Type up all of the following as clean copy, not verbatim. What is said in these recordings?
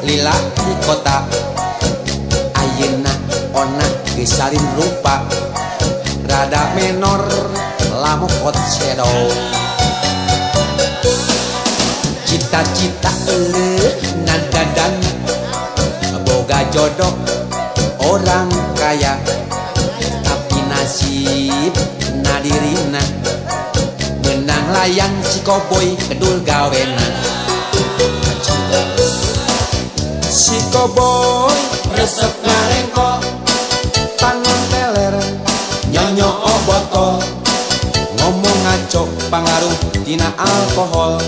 lila di kota. Ayeuna ona geus salin rupa, rada menor lamokot sedo. Cita-cita euleuh nadadan, boga jodoh orang kaya, tapi nasib nadirina menang layang si koboi kedul gawena. Si koboi resep ngarengko, panon teler nyonyo botol, ngomong ngaco pangaruh tina alkohol,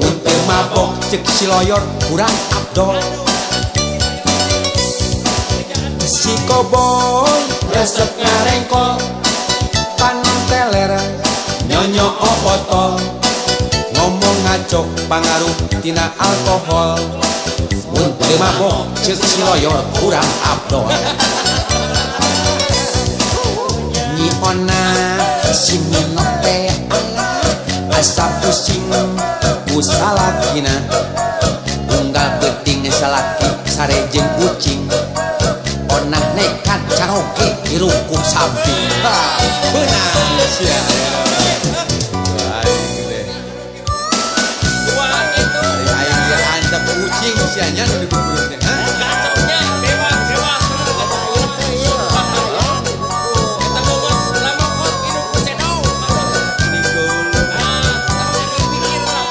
mun teu mabok cek si loyor kurang abdol. Si koboi resep ngarengko, panon teler nyonyo botol, ngomong ngaco pangaruh tina alkohol, mun teu mabok cek si loyor kurang abdol. Nyi Ona si Minok teh asa pusing ku salakina, unggal peuting salaki sare jeung kucing, Ona nekat caroge dirungkup samping. Beunang sia. Aing teh. Aing ge antep kucing sia nya nu diburu teh. Kacaunya dewa-dewa. Eta ngomong lamokot hidup ku sedo. Ah, tapi pikir lah.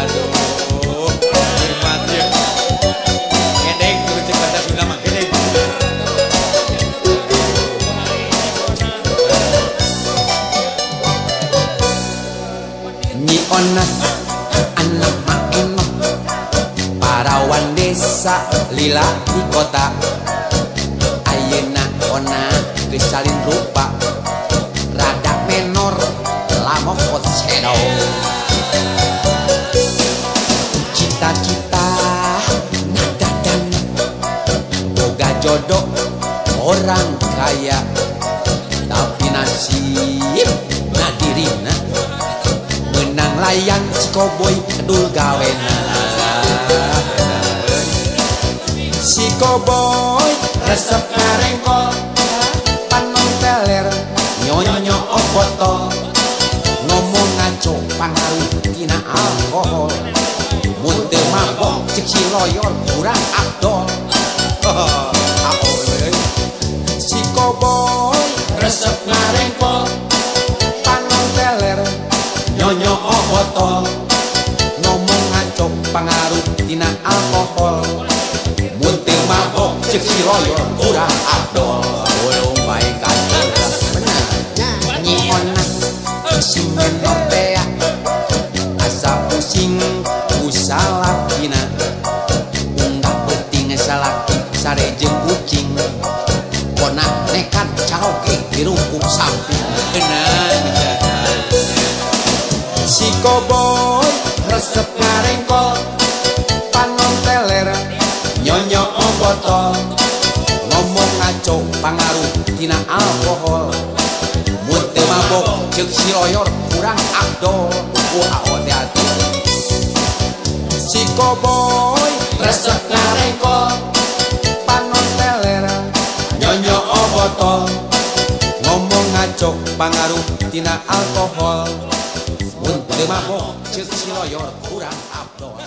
Aduh, nikmat ya. Gedeng tuh cek bahasa Sunda mah gedeng. Nyi Ona anak mak enok, parawan desa lila di kota. Ayeuna Ona geus salin rupa, rada menor lamokot sedo. Cita-cita nadadan, boga jodoh orang kaya, tapi nasib nadirina menang layang si koboi kedul gawena. Si koboi resep ngarengko, panon teler nyonyo botol, ngomong ngaco pangaruh tina alkohol, mun teu mabok cek si loyor kurang abdol. Si koboi resep ngarengko, panon teler nyonyo botol, ngomong ngaco pangaruh tina alkohol, mun teu mabok cek si loyor kurang abdol. Ulung bae kacau bener. Nyi Ona si Menor teh asa pusing ku salakina, unggah peuting salaki sare jeung kucing, Ona nekat caroge dirungkup samping. Bener. Si koboi resep ngarengko, panon teler nyonyo botol, ngomong ngaco pangaruh tina alkohol, mun teu mabok cek si loyor kurang abdol. Wah teh atuh. Si koboi resep ngarengko, panon teler nyonyo botol, ngomong ngaco pangaruh tina alkohol, mun teu mabok cek si loyor kurang abdol.